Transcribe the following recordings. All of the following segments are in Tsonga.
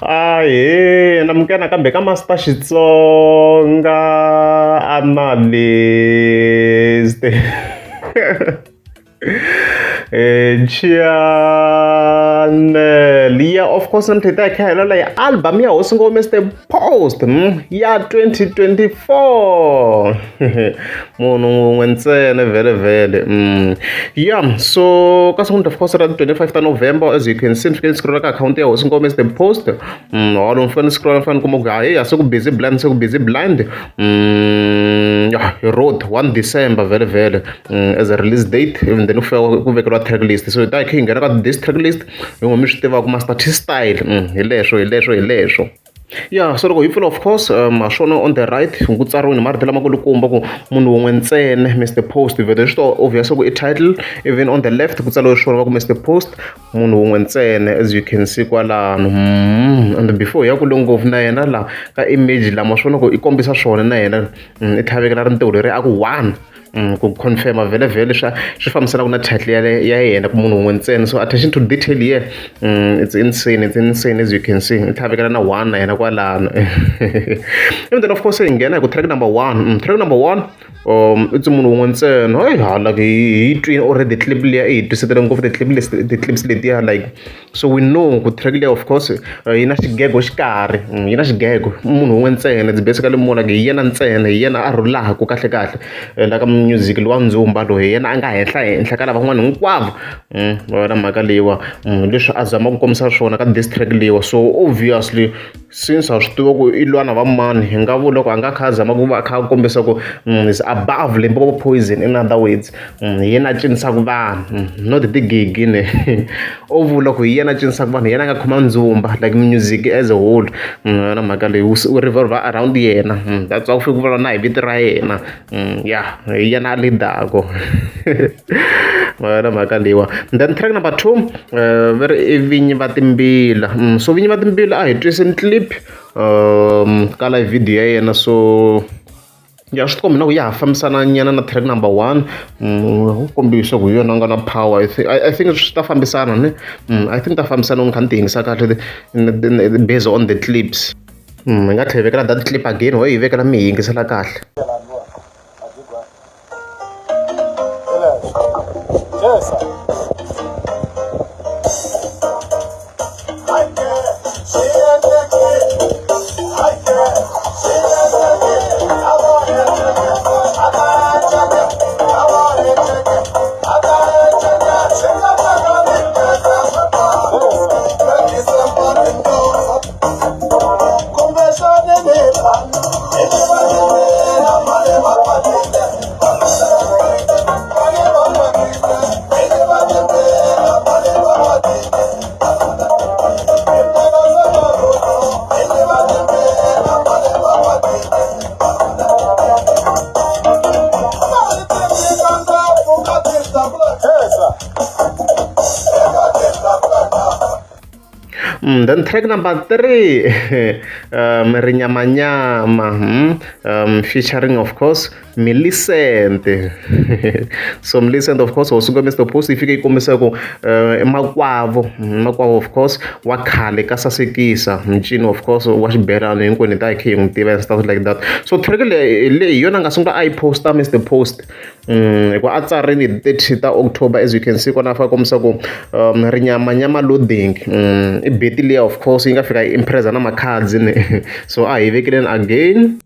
Ahee namukela nakambe ka Master Xitsonga Analyst channel ya of course namuntlha hi ta hi kha hi lwela hi album ya hosi ngome Mister Post ya 2024 munhu wun'we ntsena vhele vhele ya so ka siku of course ra 25 ta November, as you can see, ni fike ni scrolla ka akhawunti ya hosi ngome Mister Post. Holo ni fike ni scrolla, ni fike ni kuma ku hayi se ku busy blind, se ku busy blind. Ya hi road 1 December vhele vhele as a release date, even then ku fika ku vekeriwa track list. So hi ta hi kha hi nghena ka this track list hi n'we mi swi tivaka Master T style. Hi leswo, hi leswo, hi leswo. Ya, so loko hi pfula, of course, ha swona on the right ku tsariwini marito lamakulukumba ku munhu wun'we ntsena Mr Post. Vhele swi to obvious ku i title. Even on the left ku tsariwe swona va ku Mr Post, munhu wun'we ntsena, as you can see kwalano. And before hi ya kule ngopfu na yena la ka image lama swona ku i kombisa swona na yena i tlhavekela rintiho leri a ku one ku confirma vhele vhele swa swi fambisanaka na title ya yena ku munhu wun'we ntsena. So attention to detail here, it's insane, it's insane. As you can see, i tlhavekela na one na yena kwalano. And then of course hi nghena hi ku track number one. Track number one, it's munhu wun'we ntsena. Hayi, hala hi twini already clip liya, i hi twisetele ngopfu ti-clip leti, ti-clips letiya, like, so we know ku track liya of course yi na xigego xikarhi, yi na xigego. Munhu wun'we ntsena, it's basically more like hi yena ntsena, hi yena a rhulaku kahle kahle la ka music lowa ndzumba lowu, hi yena a nga henhla henhla ka lavan'wana hinkwavo. Va vona mhaka leyiwa, leswi a zama ku kombisa swona ka this track leyiwa. So obviously, since ha swi tiva ku i lwa na va mani, hi nga vula ku a nga kha a zama ku va a kha a kombisa ku is above Limpopo Poison. In other words, hi yena a cinisaka vanhu, not tigigi ne. O vula ku hi yena a cinisaka vanhu, hi yena a nga khoma ndzumba, like music as a whole. Yona mhaka leyi wu revolve around yena. That's why ku fike ku vula na hi vito ra yena. Ya, hi yena a leadako, yona mhaka leyiwa. Then track number two, va ri i vinyi va timbila. So vinyi va timbila, a hi twiseni clip ka live video ya yena. So ya swi tikomba na ku ya ha fambisana nyana na track number one, wu kombisa ku hi yona nga na power. I think swi ta fambisana ne. I think ta fambisana ni kha ni ti yingisa kahle based on the clips. Hi nga tlhela hi vekela that clip again, ho hi vekela mi hi yingisela kahle. Yes, sir. Then track number three, Rinyamanyama, featuring of course Millicent. So Millicent, of course, hosi Mr Post yi fike yi kombisa ku i makwavo, makwavo of course wa khale ka sasekisa ncino, of course wa xibelani, hinkwenu hi ta hi kha hi n'wi tiva and stuff like that. So track leyi leyi hi yona a nga sungula a yi posta Mr Post, hikuva a tsarini hi 30 ta October. As you can see kona, a fika kombisa ku rinyamanyama loading, i beat liya of course yi nga fika yi impressa na makhadzi ne. So a hi vekeleni again.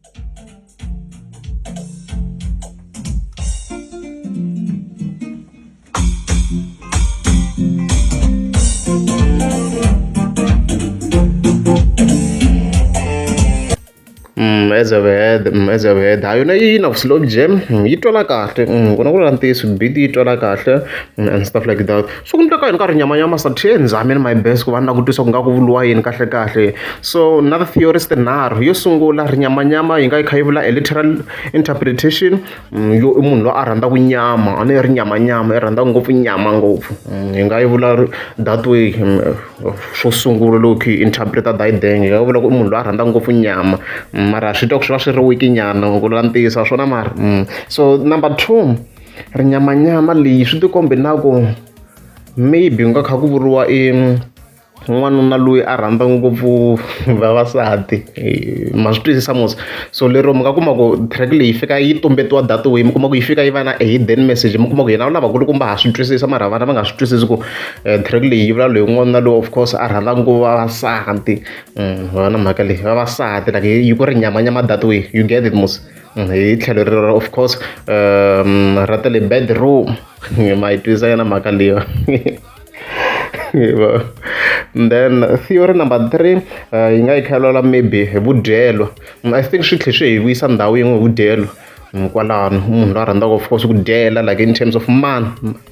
As I've heard, as I've heard, ha yona yi na slow jam, yi twala kahle. Ku na ku la ntiyiso, beat yi twala kahle, and stuff like that. So ku ndleka yini ka rinyamanyama sa ni zameni my best ku va na ku twisa ku nga ku vuriwa yini kahle kahle. So na theories tinharhu. Yo sungula, rinyamanyama yi nga yi kha yi vula a literal interpretation, yo i munhu loyi a rhandzaka nyama, a ni ri nyamanyama, i rhandza ngopfu nyama ngopfu. Hi nga yi vula that way. Xo sungula, loko hi interpreta that, then hi nga vula ku i munhu loyi a rhandzaka ngopfu nyama, mara swi twa ku swi va swi ri weak nyana ku vula ntiyiso swona mara. So number two, rinyamanyama leyi swi tikombe na ku maybe ku nga kha ku vuriwa i N'wanuna loyi a rhandza ngopfu vavasati ma swi twisisa mos so lero mi nga kuma ku track leyi fika yi tumbetiwa that way mi kuma ku yi fika yi va na a hidden message mi kuma ku hina lavakulukumba ha swi twisisa mara vana va nga swi twisisi ku track leyi yi vula loyi n'wanuna loyi of course a rhandza ngopfu vavasati va na mhaka leyi vavasati like yi ku ri nyamanyama that way you get it mos hi tlhelo rero of course ra ta le bedroom ma yi twisisa yona mhaka leyiwa. Then theory number 3 yi nga yi kha yi maybe hi vudyelo. I think swi tlhe swi hi vuyisa ndhawu yin'we hi vudyelo kwalano munhu loyi a rhandzaka of course ku dyela like in terms of money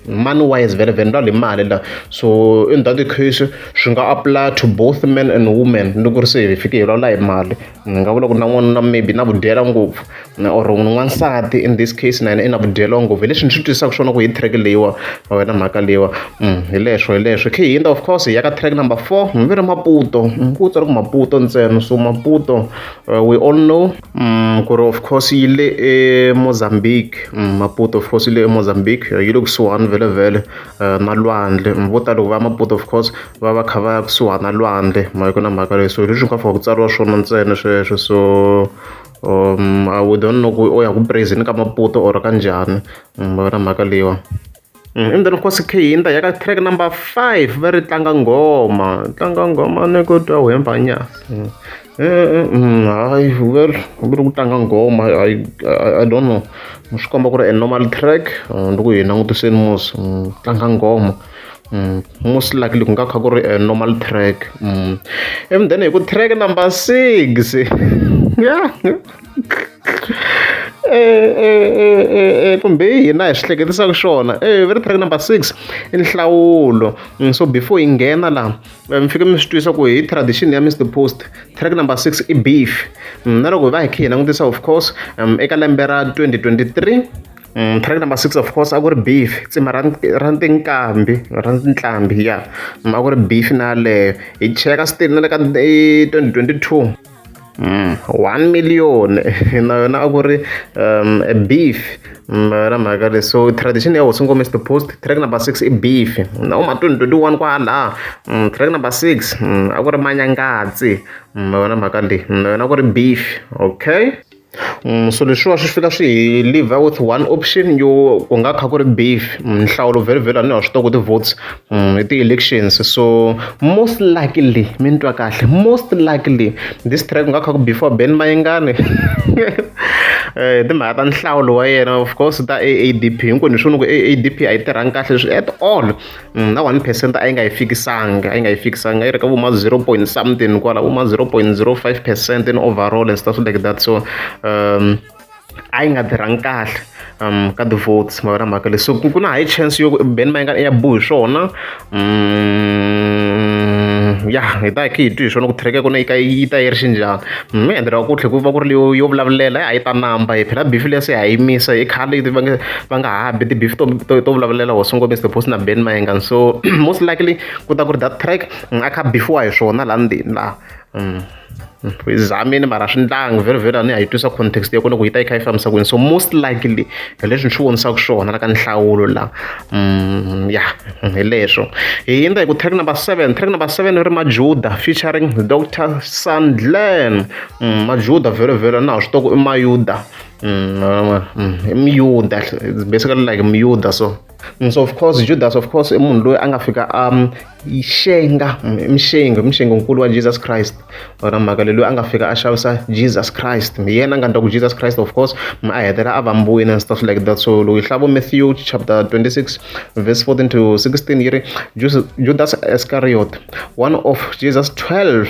money wise vhele vhele ni hi mali la so in that case swi nga apply to both men and women loko ri se hi fike hi vulavula hi mali ni nga vula ku na n'wanuna maybe na vudyela ngopfu or n'wansati in this case na yena i na vudyelo ngopfu hi leswi ni swi twisisaka swona ku hi track leyiwa wena mhaka leyiwa hi leswo hi leswo khe hi hindza of course hi ya ka track number 4 mi ri Maputo ku tsari ku Maputo ntsena so Maputo we all know ku ri of course yi le eMozambique. Maputo of course yi le eMozambique yi le kusuhani vhele vhele na lwandle vo tala loko va ya Maputo of course va va kha va ya kusuhani na lwandle mhaka na mhaka leyi so hi leswi nga fika ku tsariwa swona ntsena sweswo so we don't know ku o ya ku praise-ni ka Maputo or ka njhani na mhaka leyiwa. And then of course khe hi hindza hi ya ka track number 5 va ri tlanga nghoma tlanga nghoma ni ku twa wemba nyasi hayi well va ri ku tlanga nghoma I don't know swi komba ku ri a normal track loko hi langutiseni mos tlanga nghoma most likely ku nga kha ku ri a normal track and then hi ku track number 6 yeah kumbe hina hi swi hleketisaka swona va ri track number 6 i nhlawulo so before hi nghena laha mi fike mi swi twisa ku hi tradition ya Mr Post track number 6 i beef na loko hi va hi kha hi langutisa of course eka lembe ra 2023 track number 6 of course a ku ri beef tsima ra ra tinqambi ra tinqambi ya a ku ri beef na yaleyo hi cheka still na le ka 2022 1 million na yona a ku ri a beef na mhaka leyi so tradition ya hosi ngoma Mr Post track number 6 i beef na uma 2021 kwala track number 6 a ku ri manyangatsi na yona mhaka leyi na yona a ku ri beef okay. So leswiwa swi fika swi hi leave with one option yo ku nga kha ku ri beef nhlawulo vhele vhele a ni ha swi tiva ku ti-votes i ti-elections so most likely mi ni twa kahle most likely this track ku nga kha ku before Ben Mayengani hi timhaka ta nhlawulo wa yena of course ta A_A_D_P hinkwenu hi swona ku A_A_D_P a yi tirhangi kahle at all na 1% a yi nga yi fikisanga a yi nga yi fikisanga yi ri ka vo ma 0 point something kwala vo ma 0.05% in overall and stuff like that so a yi nga tirhangi kahle ka ti-votes ma vona mhaka leyi so ku na high chance yo Ben Mayengani i ya buhi swona ya hi ta hi kha hi twi hi swona ku track ya kona yi ka yi ta yi ri xinjhani mi endlela ku tlhe ku va ku ri leyo yo vulavulela a yi ta namba hi phela beef liya se ha yimisa i khale va nge va nga ha bi ti-beef to to to vulavulela hosi ngoma Mr Post na Ben Mayengani so most likely ku ta ku ri that track a kha bifiwa hi swona laha ndzeni laha hi zamini mara swi ndlangi vhele vhele a ni ha yi twisa context ya kona ku yi ta yi kha yi fambisa ku yini so most likely hi leswi ni swi vonisaka swona la ka nhlawulo la ya hi leswo hi hindza hi ku track number 7 track number 7 ri Majuda featuring Dr Sandlen Majuda vhele vhele na ha swi tiva ku i Mayuda i Muyuda it's basically like Muyuda so so of course Judas of course i munhu loyi a nga fika a xenga mxengi mxengi nkulu wa Jesus Christ wona mhaka leyi loyi a nga fika a xavisa Jesus Christ hi yena a nga endla ku Jesus Christ of course a hetelela a vambiwile and stuff like that so loko hi hlaya vo Matthew chapter 26 verse 14 to 16 yi ri Judas Iscariot one of Jesus 12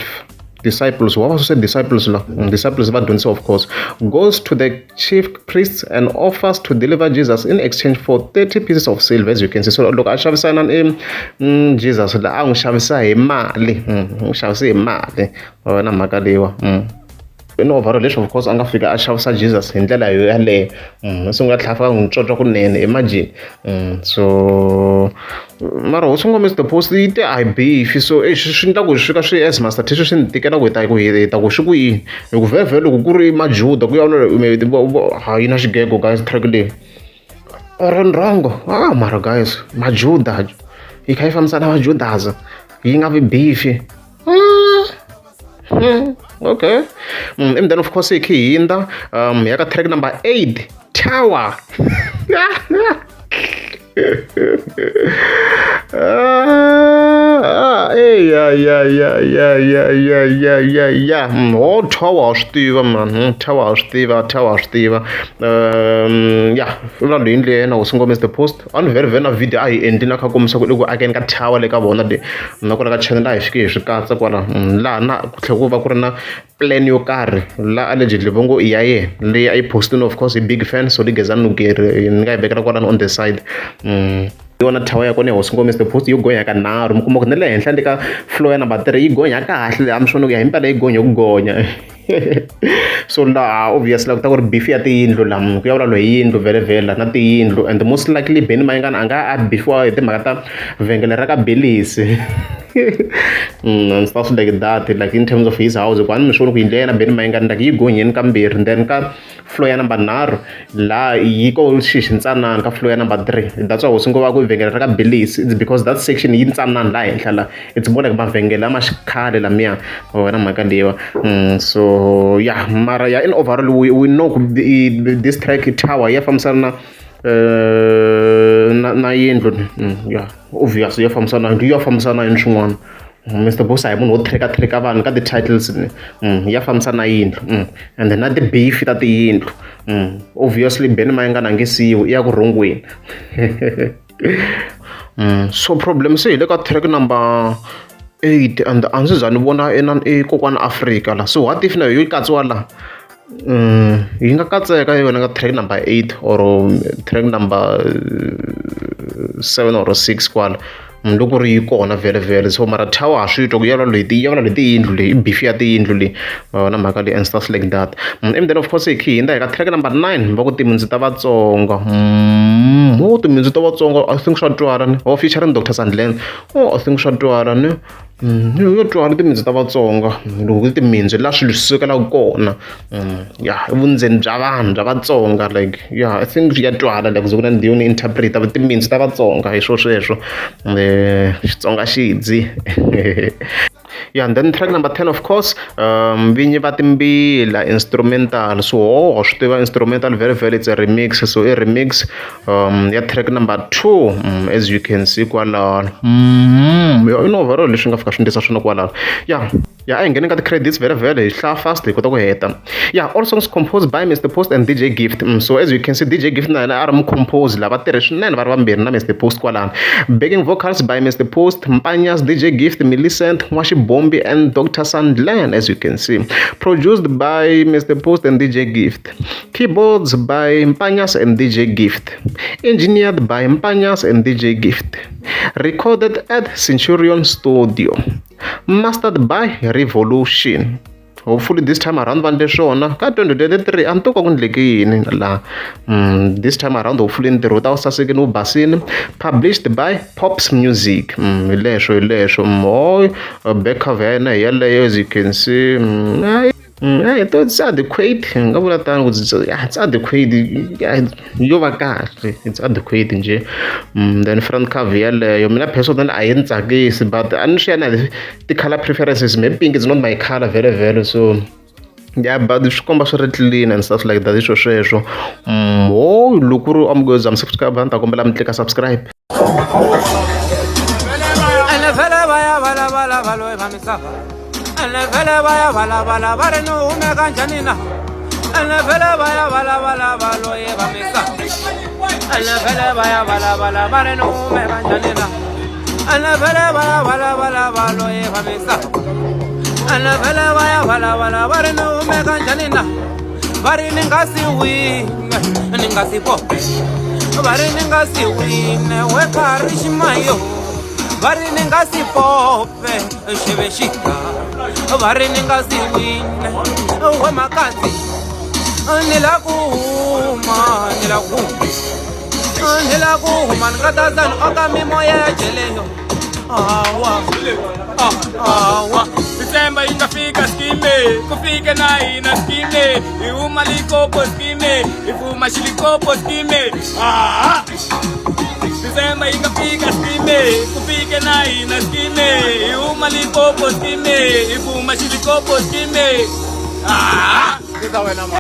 disciples wa va swi disciples la disciples va dyondzisiwa of course goes to the chief priests and offers to deliver Jesus in exchange for 30 pieces of silver as you can see so loko a xavisana Jesus la a n'wi xavisa hi mali n'wi xavise hi mali wa vona mhaka leyiwa in overall leswi of course a nga fika a xavisa Jesus hi ndlela yo yaleyo sungula tlhela a fika a n'wi tswotswa kunene imagine so mara hosi ngoma Mr Post yi te a hi beef so swi endla ku swi fika swi as Master T swi ni tikela ku hi ta ku hi ta ku swi ku yini hi ku vhele loko ku ri Majuda ku ya ha yi na xigego guys track leyi or ni wrong ah mara guys Majuda yi kha yi fambisana na Majudas. Yi nga vi beef. Okay. And then of course hi khe hi hindza hi ya ka track number 8, Tower. Ya ya ya ya ya ya ya ya ya. Ho Tower wa swi tiva man, Tower wa swi tiva, Tower wa swi tiva. Ya, i vulavula hi yindlu ya yena hosi Ngoma is the post. A ni vhele vhele na video a hi endli na kha kombisa ku i ku akeni ka tower le ka vona le na kwala ka channel a hi fiki hi swi katsa kwala laha na ku tlhela ku va ku ri na plan yo karhi la allegedly va ngo i ya yena leyi a yi postini of course hi big fan so Ligezani Nugeri ni nga yi vekela kwalano on the side. Yona tower ya kona ya hosi Ngoma is the post yo gonya ka nharhu mi kuma ku na le henhla le ka floor ya number 3 yi gonya kahle a mi swi vona ku ya himpela yi gonya ku gonya. So laha obviously ku ta ku ri beef ya tiyindlu laha ku ya vulavula hi yindlu vhele na tiyindlu and most likely Benny Mayengani a nga a beefiwa hi timhaka ta vhengele ra ka Belisi and stuff like that, like in terms of his house ku a ni mi swi voni ku yindlu ya yena Benny Mayengani like yi gonyeni kambirhi, then ka floor ya number nharhu laha yi ko xi xintsanana ka floor ya number 3. That's why hosi ngo va ku vhengele ra ka Belisi, it's because that section yi ntsanana laha henhla la it's more like mavhengele lama xikhale lamiya wena mhaka leyiwa. So yeah, mara ya in overall we know ku this track Tower ya fambisana na na yindlu. Yeah, obvious ya fambisana yindlu, ya fambisana yini swin'wana. Mr Boss a hi munhu wo track track vanhu ka ti-titles ya fambisana na yindlu and then na ti-beef ta tiyindlu. Obviously Benny Mayengani a nge siyiwi i ya ku rhongweni. So problem se hi le ka track number 8 and a ndzi za ni vona i Kokwana Africa la, so what if na yo yi katsiwa la? Yi nga katseka yona ka track number 8 or track number 7 or 6 kwala loko ri yi kona vhele vhele. So mara Tower ha swi twa ku ya vulavula hi ya vulavula hi tiyindlu leyi, i beef ya tiyindlu leyi ma mhaka leyi and stuff like that. And then of course hi khe hi hindza hi ka track number 9 va ku timintsu ta Vatsonga. Oh, timintsu ta Vatsonga I think swa twala ni oh featuring Dr Sandlen. Oh, I think swa twala ni yo twala timintsu ta Vatsonga loko ku timintsu laha swilo swi sukelaka kona. Ya i vundzeni bya vanhu bya Vatsonga, like yeah, I think ya twala like ku na ni ni interpret timintsu ta Vatsonga hi swo sweswo Xitsonga xidzi. Yeah, and then track number 10 of course, Vinyi va Timbila instrumental. So oh, swi tiva instrumental very very, it's a remix. So i remix ya track number 2 as you can see kwalano. Yeah, in overall leswi nga fika swi ndlisa swona kwalano. Yeah. Ya, a hi ngheni ka ti-credits vhele vhele hi hlaya fast hi kota ku heta. Yeah, all songs composed by Mr Post and DJ Gift. So as you can see, DJ Gift na yena a ri mucompose lava tirhe swinene va ri vambirhi na Mr Post kwalano. Backing vocals by Mr Post, Mpanyas, DJ Gift, Millicent N'waxibombi and Dr Sandland, as you can see. Produced by Mr Post and DJ Gift. Keyboards by Mpanyas and DJ Gift. Engineered by Mpanyas and DJ Gift. Recorded at Centurion Studio. Mastered by Revolution. Hopefully this time around va endle swona ka 2023 a ni to ka ku ndleke yini laha. This time around hopefully ntirho wu ta wu sasekini wu basini. Published by Pops Music. Hi leswo hi leswo. Ho back cover ya yena hi yeleyo, as you can see. It's adequate, hi nga vula tano ku it's adequate, yo va kahle, it's adequate njhe. Then front cover yeleyo mina personally a yi ni tsakisi, but a ni swi ya na ti-color preferences, maybe pink is not my color vhele vhele. So yeah, but swi komba swi ri clean and stuff like that, hi swo sweswo. Ho loko ku ri amugeza mi subscribe, a ni ta kombela mi tlika subscribe. Ene vhele va ya valavala va loyi va misava, ene vhele va ya valavala va ri ni humeka njhani na, ene vhele va ya valavala va loyi va misava, ene vhele va ya valavala va ri ni humeka njhani na, ene vhele va ya valavala va loyi va misava, ene vhele va ya valavala va ri ni humeka njhani na, va ri ni nga si wine ni nga si pope, va ri ni nga si wine we karhi ximayo, va ri ni nga si pope xeve xika, va ri ni nga si wine we makatsi, ni la ku huma, ni la ku huma, ni la ku huma, ni nga ta zani oka mimoya ya jeleyo. Awa awa December yi nga fika skime, ku fike na hina skime, hi huma likopo skime, hi fuma xilikopo skime. Ah. December yi nga fika skime ku fike na hina skime hi huma Limpopo skime hi fuma xilikopo skime ah Tita wena ma.